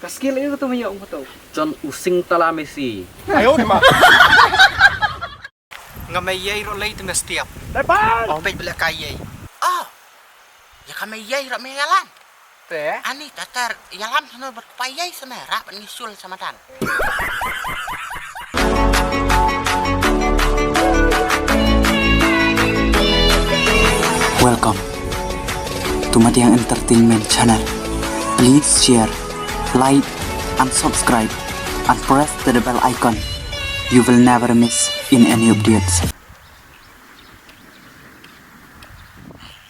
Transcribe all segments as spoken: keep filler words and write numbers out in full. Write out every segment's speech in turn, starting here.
Ka skill ïa ka tu ma ïoh ka tu. Jon u sing tala Messi. Nga mei ïai ruh lei te mestiap. Oh, peit bela kai ïai. Oh. Ïa ka mei ïai ruh mei ïalam. Te? Ani tatar ïalam sano bad kpa ïai sano rap ngi sul sama tan. Welcome to Madiang Entertainment Channel. Please share, like, and subscribe, and press the bell icon. You will never miss in any updates.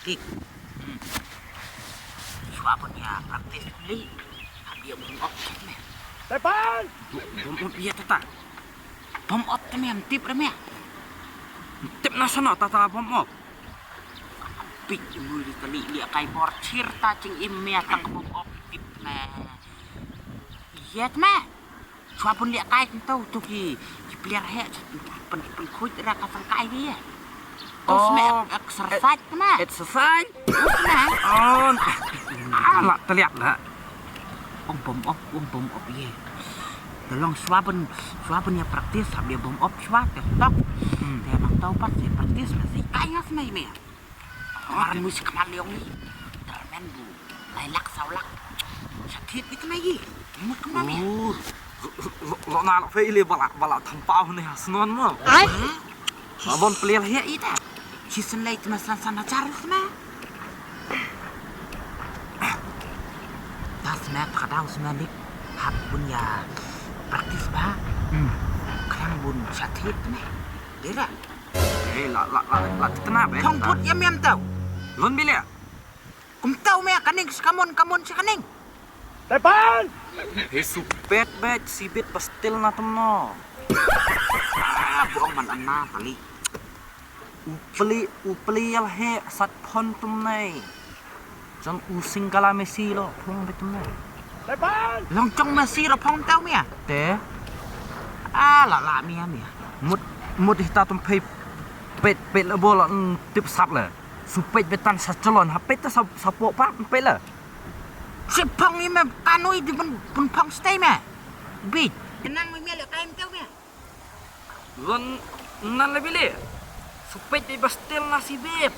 Tik. Shuwa pun ïa practice puli. Hap ïa bom op me. Tepan! Bom op ïa tata. Bom op te me, em tip re me. Tip na sano tata bom op. Pik mui di tali lia kai bor chir ta ching im me tang bom op tip me. Yet me. Shuwa pun lia kai tentau tu ki, ki player he, pun, pun khuid ra ka sang kai ki ye. Tu sme exercise te me. Exercise? Tu sme. Oh, ah, la taliak la. Ong bom op, ong bom op ye. Te long shuwa pun, shuwa pun ïa practice, hap ïa bom op shuwa, te stop. Hmm. Te nang tau pat, ïa practice, me si kai nga sme me. Mar mui si kmal liong ni. Termen bu. Lai lak saw lak. Sha thied bit na yi. Mut kumno me. Oh. Lo, lo, lo na lo fe ile bala, bala thampaw ne ha snon mo. Ai. Ba bon plial he ita. Shi sen lai tma san san hajar lo tma. Das me, pakadaw sme lik. Hap bun ïa practice ba. Hmm. Klang bun sha thied tma. Dira. Eh, la, la, la, la, titna, be. Phong put ïa mem tau. Lon bile. Kum tau me kaning skamon, kamon sakaning. Tepan! He supet be, sibit pastil na tumno. Ah, buang man anna tali. Upli, upli yal he sat phon tumnai. Jong u singkala Messi lo, phong betum ne. Long jong Messi lo phong tau mia. Te. Ah, la la mia mia. Mut, mut hita tum pei pet, pet le bol, mm, tip sap le. Su pet betan sa chalon, ha pet sa, sa po pa, pet le. Si phong i me kanui di pun, pun phong stay me. Bit. Kenang mi mia le kaim tau mia. Lon nan le bile. Supet di bastel na sibit.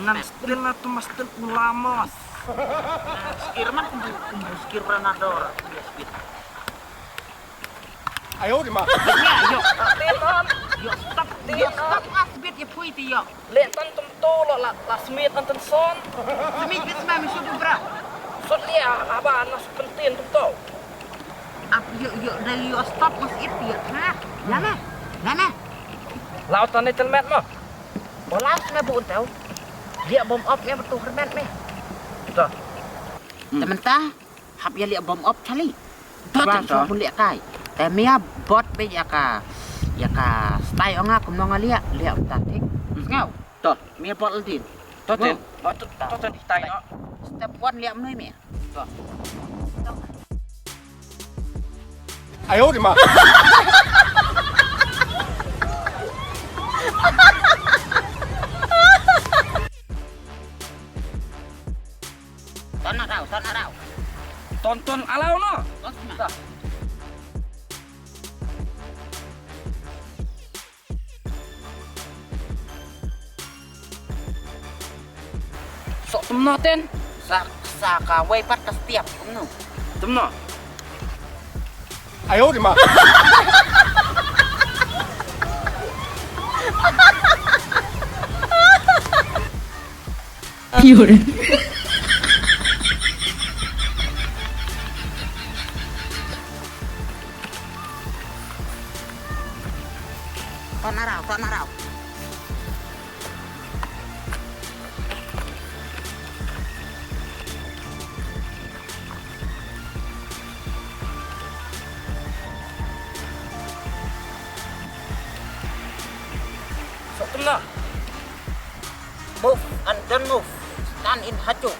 Nan stel na tu mastel ulamos. Skir man kumbu, kumbu skir ranador. Yes, bit. Ayo di ma. Ya, yo. Yo, stop. Yo, stop, ngas bit ya pui ti yo. Le tan tum to lo la, la smit an tan son. Smit bis ma mi sudu bra. Sot lia aba na su pentin tum to. Ap yo yo da yo stop mas it yo. Ha? Ya me. Ya me. Lau tan ni telmet mo. Bolas me bu tau. Dia bom op me betul hermet me. To. Temen ta. Hap ïa liah bom op chali. To to to pun liah kai. Te mia bot be ïa ka, ïa ka stai ong nga kumno nga liah, liah ta thik. Ngau. To mia bot ldin. To ten. To to to tai no. Step one liah mnui mia. To. Ayo di ma. Ton na rau, ton na rau. Ton ton alau no. Ton na. Sok tum no ten. Sa sa ka wei pat ka stiap tum no. Tum no. Ayo di ma. Yun. Ton arau, ton arau. Sok tum na. Move and don't move. Stand in hachu.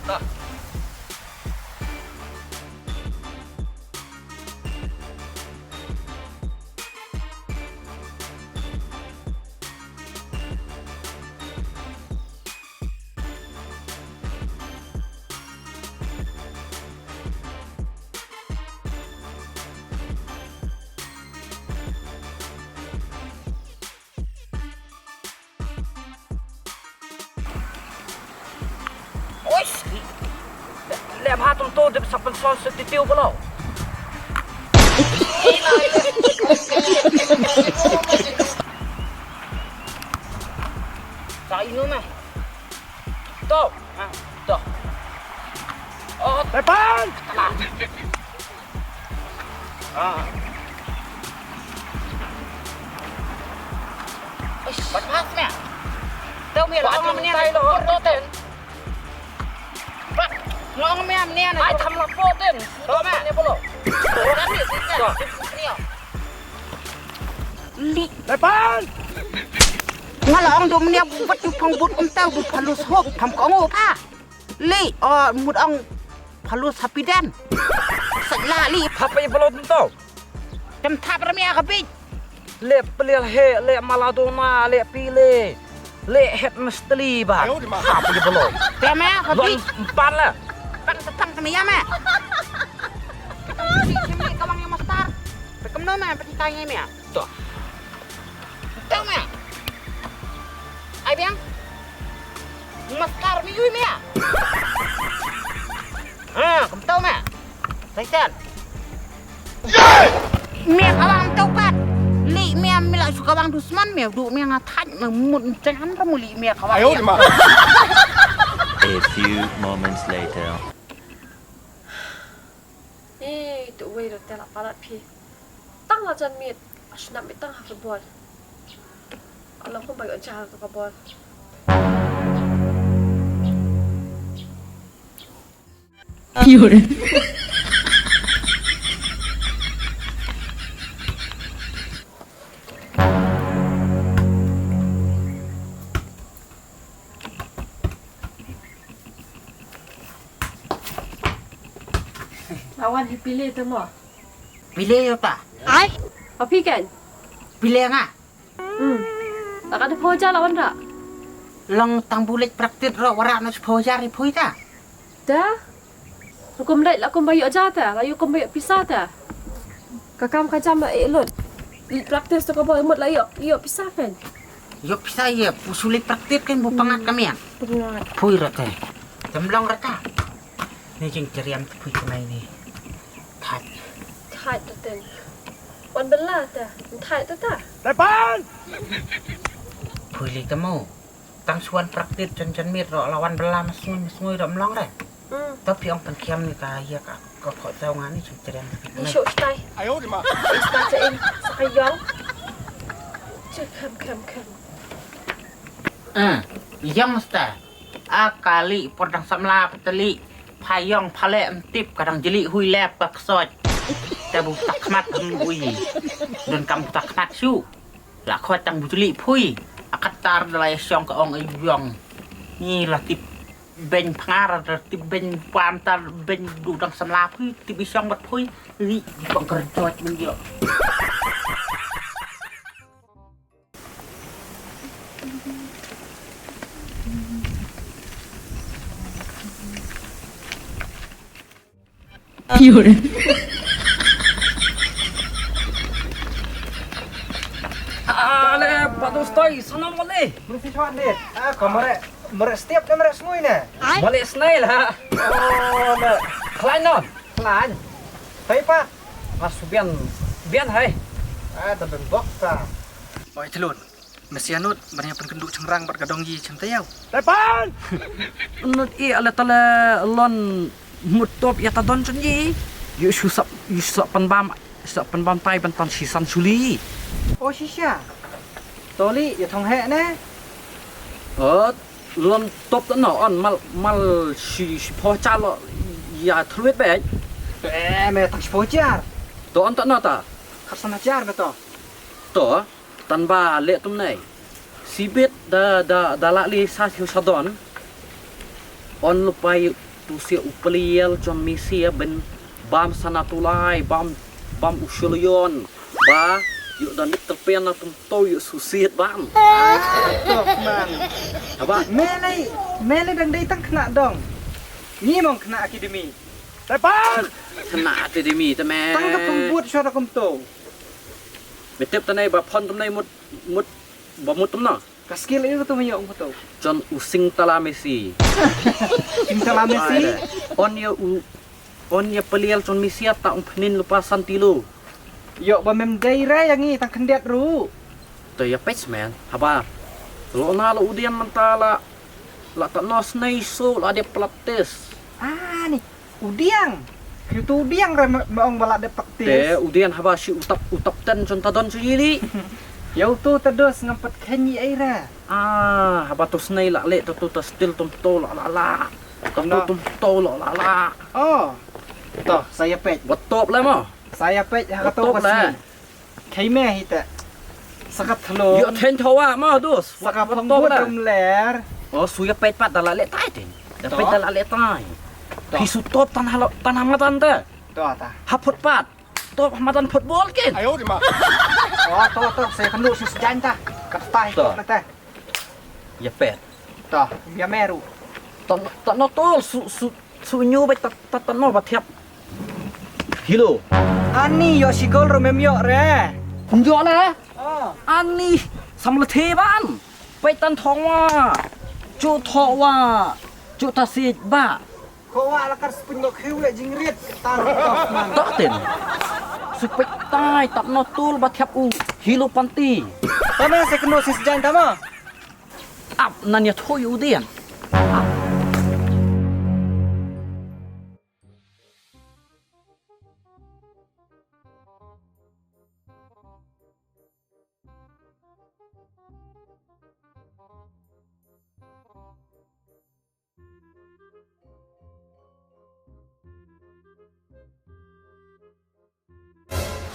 Nah. Leh bha tong to dep sa pynslon sa titiu balo. Sa inu me. To. Ha, to. Oh, Tepan! Ah. Ish, bat pas me. Tau me la ong me ni. Tai lo, to ten. Bat, ngong me am ni ana. Ai, tham la po ten. To me. Ni bolo. Kan ni, ni. Li. Tepan! Nga la ong dum ne but tu phong but um tau du phalus hop tham ko ngo pha. Li, o mut ong phalus happy den. Sek la li. Pha pa i balot um tau. Tem thap ramia ka bit. Le pelial he, le Maladona, le pile. Le het mesteli ba. Ayo, di ma. Pha pa i balot. Tem ya ka bit. Empan la. Pan tetang kena ya me. Kawang yang mastar. Pekem no me, peti kai me. To. Tau me. Ai biang. Maskar mi yui me. Ha, kum tau me. Saitan. Me kawang tau pat. Li me me la su kawang dusman me du me nga thaj me mut jangan ramu li me kawang. Ayo di ma. A few moments later. Ei, tu wei ro tela palat phi. Tang la jan miet, a shnam miet tang ha ka bor. A long kumba ïoh jar tu ka bor. Pure. Awan hi pile te mo. Pile yo ta. Ai. Api kan? Pile nga. Hmm. Laka da phoja lawan ra. Long tang bulik praktit ro wara na phoja ri phoja. Da. Hukum dai la kumba ïoh ja ta, la ïoh kumba ïoh pisa ta. Ka kam ka jam la e lut. Practice to ka bol mut la ïoh, ïoh pisa kan. Ïoh pisa ïa, pusulik practice kan bu pangat kamian. Pangat. Phui rate. Temlong rata. Ni jing ceriam phui kemai ni. Thait. Thait rate. Wan bela ta, thait ta ta. Tepan! Phui li temu. Tang suan praktit jan jan mir ro lawan bela masngui masngui ro mlong re. Hmm. Tapi ong tang kiam ni ka ya ka ka kho tau ngani sing tereng. Ni shu stai. Ayo di ma. Stai cha ing sakayong. Chu kham kham kham. Ah, yang sta. A kali por dang samla patali. Phayong phale em tip kadang jeli hui lep ka ksoj. Te bu tak khmat em ui. Don kam bu tak khmat shu. La khot tang bu jeli phui. Akat tar dalai syong ka ong ai yong. Ni la tip ben pngar la tip ben pam tar ben du dang samla phui tip i syong bat phui. Ri pang kerjot men yo. Pure. Ale, patu stoi, sana mole. Mesti cuat dit. Ah, kau mere, mere setiap dia mere sengui ne. Mole senai lah. Oh, ne. Kelain non. Kelain. Tapi pak. Mas bian, bian hai. Ah, tapi bok ta. Oi, telun. Mesianut, ban ïa pynkynduh chynrang bad ka dong yi chyntew. Tepan! Nut i ale tale lon mut top ïa ta don chynji. Yu shu sap, yu sap pynbam, sap pynbam tai ban tan shisan shuli. O shisha. Toli ïa thong he ne. O lon top ta no on mal, mal shi, shi pho char lo ïa thluit bek. Eh, me tang shi pho char. To on ta no ta. Khat san hajar me to. To. Tan ba leh tum nei. Sibit da, da, da la li sa thiu sa don. On lupai tu sia u pliel jom mi sia ben bam sana tulai, bam, bam u shulion. Ba, yu da nik terpen na tum to yu susit bam. Tok man. Aba. Mele, mele dang dei tang kena dong. Ni mong kena akademi. Tepan! Kena akademi te me. Tang ka pembut syara kum to. Betep tanai ba phon tum nai mut, mut, ba mut tum na. Ka skill ïa kato ma ïoh kato. Jon u sing tala Messi. Sing tala Messi? Ai, on ïa u, on ïa palial jon Messi ta ung phenin lupa san tilo. Ïoh ba mem dei re ïa ngi tang khyndiat ruh. Te ïa pech man, habar. Lo na lo u diang mynta la, la ta nos nei so la dep practice. Ah, ni. U diang. Kyu tu u diang re me, me ong ba la dep practice. Te u diang haba shi u tap, u tap ten jon ta don shi li. Ïa utu ta dos ngam pat khen ïa ei re. Ah, haba tu snei la le tu tu ta stil tum to la la la. Tu tu tum to la la la. Oh. To, sa ïa peit. Wat top le mo. Sa ïa peit ha ka to ka snei. Khei me hi te. Sa ka thlo. Ïa then thawa mo dos. Sa ka phong but um ler. Oh, su ïa peit pat da la le tai tin. Da peit da la le tai. Hi su top tan halo tan ha madan te. To ta. Ha phot pat. Top ha madan phot bol kin. Ayo di ma. Oh, to to se kan lu su sjan ta. Kat tai to na te. Ïa peit. To, ïa meru. To to no tol su su Su nyu ba ta ta ta no ba thiap. Hilo. Ani yo shigol ro mem yo re. Kum jo le. Ah. Ani sam le the ban. Pai tan thong wa. Chu tho wa. Chu ta si ba. Ko wa la kar spin lo khiu le jingrit. Tan tok man. Tok tin. Su pai tai tap no tul ba thiap u. Hilo panti. Ta me se kno sis jan ta ma. Ap nan ïa thui u dian. Ap.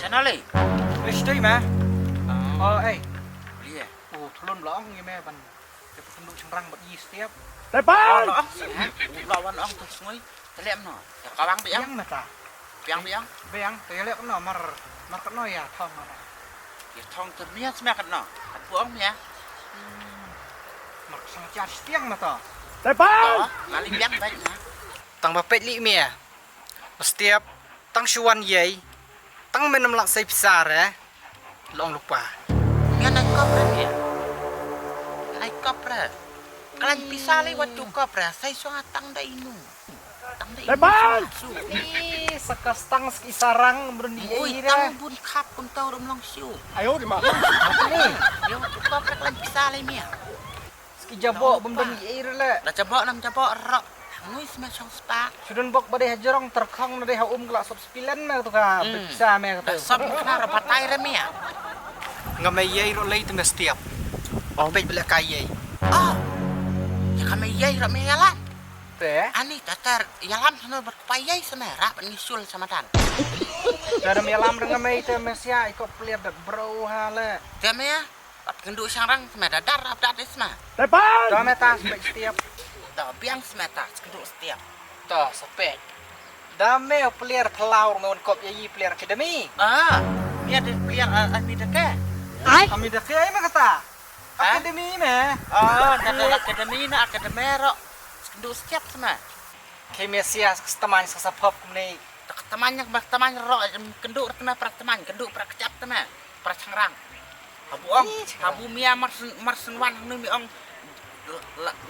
Channel eh? Ish, dei ma. Oh, eh. Lia. Oh, thlun long ngi me ban. Te pyndu changrang bad yi stiap. Tepan. Long ong. Long ong tu sngui. Te lem no. Ya kawang biang. Biang mata. Biang biang. Biang, te lem no mar. Mar kat no ya thong no. Ya thong tu mia sma kat no. Kat buong mia. Mar sang jar stiang mata. Tepan. Ngali biang baik na. Tang ba pet li mia. Stiap, tang shuwan yei, tang menem lak sei pisa re, long lupa. Ngan ai kop re mia. Ai kop re. Klan pisa le wat tu kop re, sei suang tang da inu. Tang da inu. Lepas. Su. Ni sekas tang seki sarang brun di ei re. Tang bun khap pun tau rum long siu. Ayo di ma. Ni, yo tu kop re klan pisa le mia. Ki jabok bym don ei re le. Da jabok nam jabok rok. Ngui sma chong spak. Sudun bok ba dei ha jrong terkhong na dei ha um kla sop spilen me tu ka. Hmm. Pisa me tu. Da sop khna ra batai re mia. Nga me yei ro lei te me stiap. Oh. Pej bele kai yei. Oh. Ya ka me yei ro me yalan. Te? Ani tatar yalam sana berkupai yei sana rak ngisul sama dan. Te ram yalam re nga me te me sia ikop pelir dat bro ha le. Te me ya. Ap kendu shangrang sma da dar ap dat sma. Tepan. Da meta sma stiap. Da biang sma ta kendu stiap. Da sepet. Da me player pelaur me un kop ya yi player academy. Ah, ni ada player ah, ami deke. Ai? Ami deke ai me kata. Ah? Academy me. Ah, na da academy na academy ro. Kendu stiap sma. Ke Mesia stemanya sesapop kumne. Tak teman yang berteman ro kendu teman pra teman kendu pra kecap teman. Para changrang. Habu ong, habu mia mar sen, mar sen wan hanu mi ong.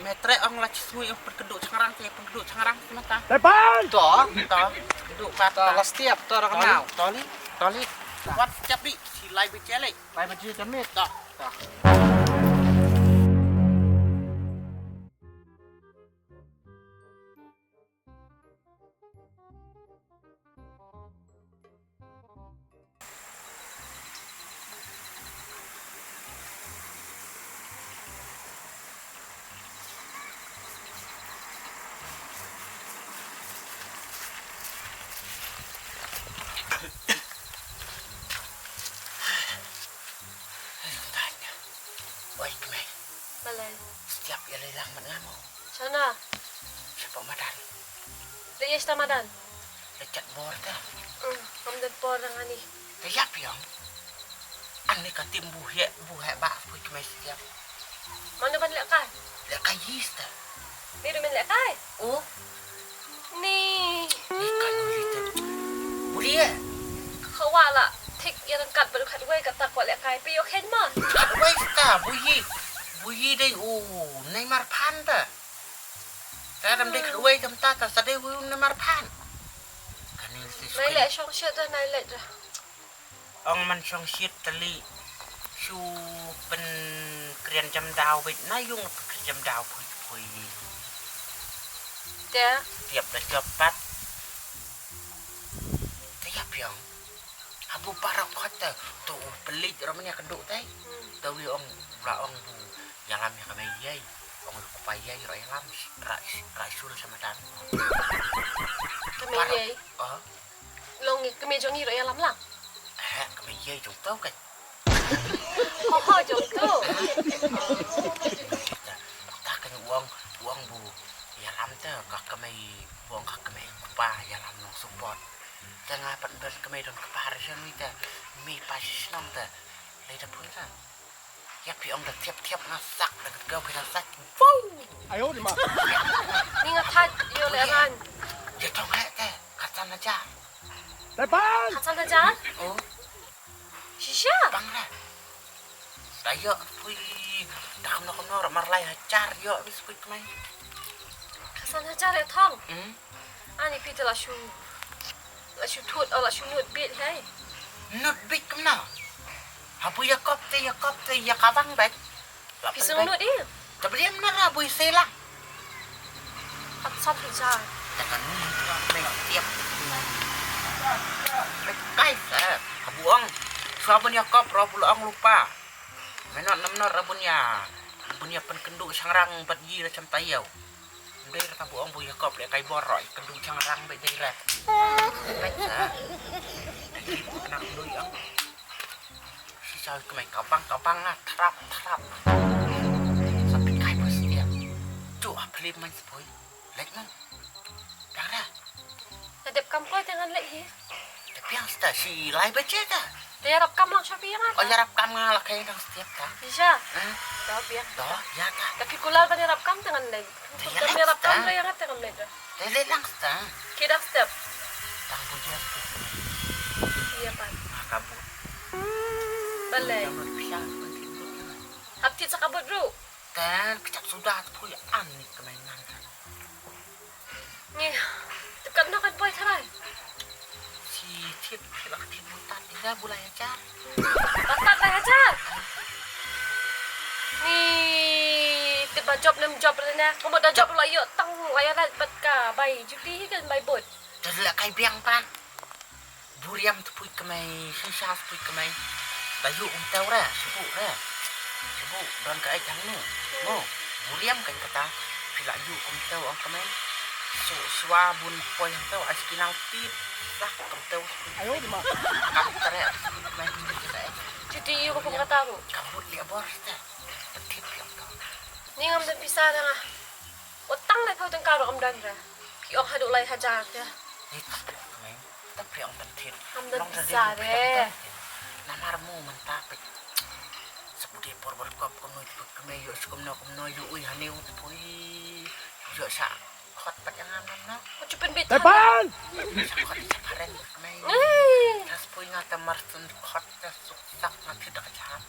Metre ong la chisngui ong perkedu changrang ke perkedu changrang semata. Tepan. To, to, perkedu pat. To la stiap to ra kenau. Toli, toli. Wat cap di, silai becele. Lai becele kami. To. To. Oi, kmai. Balei? Stiap ïa lei lang mat ngam. Shana. Shapoh madan. Lei ïa shata madan. Lei chat bor ta. Hmm, ngam don por dang ani. Te ïap ïong. Ani ka tim buhek buhek ba pui kmai stiap. Mano ban lehkai? Lehkai yis ta. Ni rumen lehkai? Oh. Ni. Ni ka nu li te. Buli eh. Khawa la. Thik ïa rangkat bad u khatwei kata kwah lehkai phi ïoh khein ma. Khatwei sta buyi. Bui dei u Neymar phan ta. Ta dam dei khlwai tam ta ta sa dei u Neymar phan. Kani si Nai sukai. Leh shong shit da nai leh da. Ong man shong shit tali. Shu pen krian jam daw bit na yung pen krian jam daw pui pui. Te. Tiap da jop pat. Te ya piang. Habu parok khot te. Tu pelik ramnya kenduk te. Hmm. Tawi ong la ong bu. Yalam ya kame yai. Ong lu kupai yai ro yalam. Ra ra sul sama dan. Kame yai. Oh. Long kame jong i ro yalam lang. Eh, kame yai jong tau kai. Oh, jong tu. Ta kan uang uang bu yalam te ka kame uang ka kame kupa yalam long support. Te nga pat don kame don kupa re shen mi te mi pa shishnam te. Lei da pun ta. Ya pi ong da tiap tiap na sak da kau pi na sak. Wow. Ayo di ma. Ni nga thaj yo le ran. Ya tong he te katan aja. Tepan. Katan aja. Oh. Shisha. Bang lah. Da yo pui da kam no kam no mar lai hajar yo bis pui kemai. Katan aja le thong. Hmm. Ani phi te la shu la shu thut la shu nut bit hei. Nut bit kumno? Habu ya kop te ya kop te ya kabang bek. Phi sung nut i. Tapi dia mana habu sela. Ap sat hi jar. Jangan nut me tiap. Me kai sa. Habu ong. Suabun ya kop robul ong lupa. Menot namnot rabun ya. Bun ya pen kendu sangrang bat yi la cham tayau. Dei ra ka bu ong bu Jakob le kai bor roi ka du chang rang be dei ra. Kai sa. Nak lui ong. Si chau kemai kabang kabang ah trap trap. Sampai kai bos dia. Tu ah pelim man sepoi. Lek man. Dara. Tadep kam ko te ngan leh hi. Te piang sta si lai baje ta. Te ïarap kam lang sha phi ïa nga. Oh, ïarap kam nga la kai nang step ta. Isha. Hmm? Da piang. Da ya ta. Tapi kulal ban ïarap kam te ngan leh. Te ïa leh ïarap kam ta. Te ïa nga te ngan leh. Te leh lang sta. Ki dak step. Tang bu ya step. Iya pan. Ma kabut. Balai. Kabut piang. Hap tit sa kabut bro. Te pichat sudah tu pui an ni kemai nang. Ngi, te kan no kan poi tharai. Si thied, thied lah thied mutat ina bu lai hajar. Batat lai hajar. Ni te ba job nem job rena. Kamu da job la yo tang la ya rat bat ka bai juti hi kan bai bot. Te la kai biang pan. Buriam tu pui kemai, shisha tu pui kemai. Bayu um tau ra, sebu ra. Sebu don ka ai jang nu. Mo, buriam kan kata. Pila yu um tau ang kemai. So swa bun poi ang tau ais kinal tit. Lah kum tau. Ayo di ma. Kam tere tu pui kemai kita eh. Jadi yu ko kata ru. Kabut li abor sta. Tit yang tau. Ni ngam dan pisa dah lah. Utang lai pau tengkar om dan ra. Ki ong hadu lai hajar te. Ni ta priang kemai. Ta priang tan thit. Am dan pisa de. Namar mu menta pek. Sepudi por berkop kemai pek kemai yo sekum no kum no yo ui haneu te pui. Yo sa khot pat yang am no. Ko chupen bit. Tepan. Sa khot sa paren kemai. Ras pui nga ta mar sun khot ta suk sak nga thit ka chap.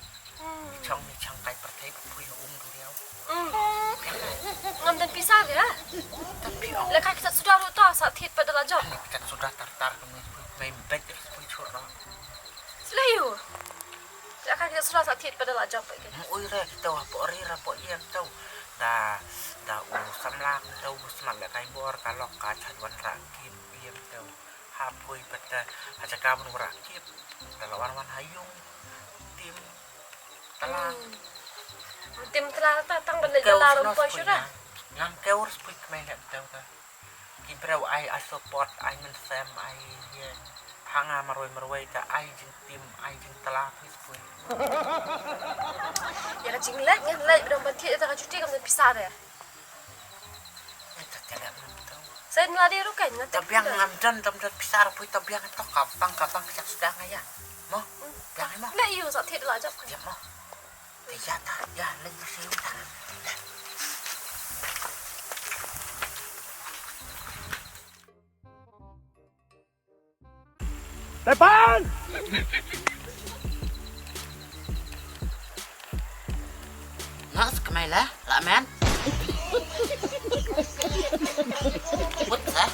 Chong ni chong kai pyrthei pyrpui um duriau. Ngam dan pisa ke ha? Tapi oh. Leka kita sudah ruta sa thit pada la jok. Ni kita sudah tartar kami main bed pui chur ro. Selayu. Leka kita sudah sa thit pada la jok ke. Mu ui re kita wa po ri ra po iem tau. Da da u samla tau u smat le kai bor ka lok ka chadwan ra kim iem tau. Ha pui pata ha jaka mun ra kim. Da la wan wan ha yung. Tim Tala. Tim tala ta tang ban leh jala rum poi shuda. Ngam keu ur spui kmai leh tau ta. Ki breu ai ai support ai mynsiem ai ye. Hanga marwei marwei ta ai jingtim ai jingtala phi spui. Ya ka jingleh ngan leh bidang ban thied ta ka juti kam pisa de. Sa ngi la dei ruh kan nga tip. Tabiang ngam don, ngam don pisa ruh pui tabiang ito kabang kabang ka jak suda nga ya. Mo. Biang mo. Leh yu sa thied la jap kan. Ya mo. Te ya ta ya leh yu si ta. Tepan! Nga sa Ai la, la men. Put sa.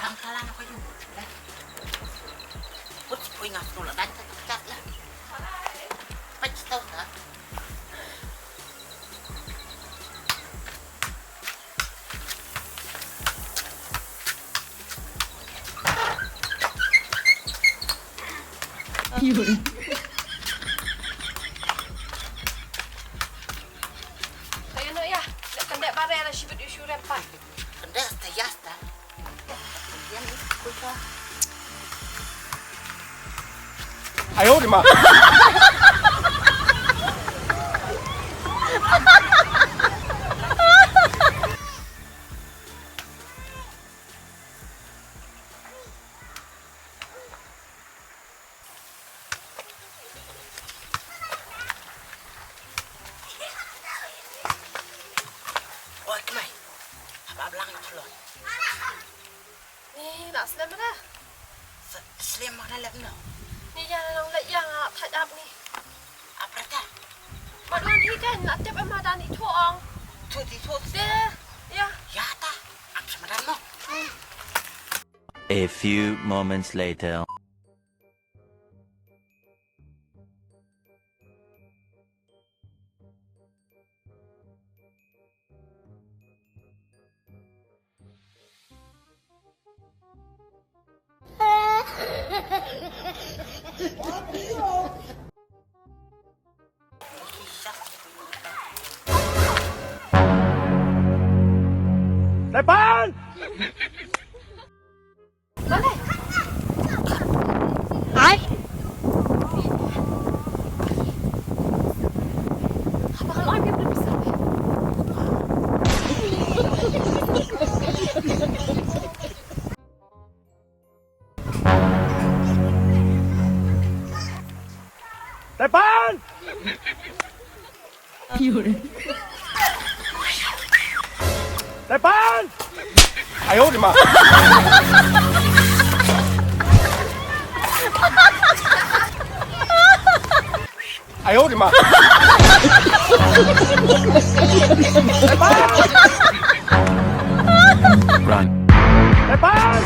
Thang khala na ko ju. Put pui ngas tu la dai chat chat la. Put tau sa. Ayo no ya, lek kandek bare la shibit yu shuren pan. Kandek asta ya asta. Yan kuka. Ayo di ma. Oi, kmai. Haba blang ïa thlon. Ni, la slem da. Slem ma na lem no. Ni ïa la long la ïa nga thaj ap ni. Ap rata. Ba don hi kan la tep ma dan i thuong. Thu ti thu. De, ïa. Ïa ta. Ap sa ma dan mo. A few moments later. Sepan! Ai. Tepan! Tepan! Ayo di ma. Ayo di ma. Tepan! Run. Tepan!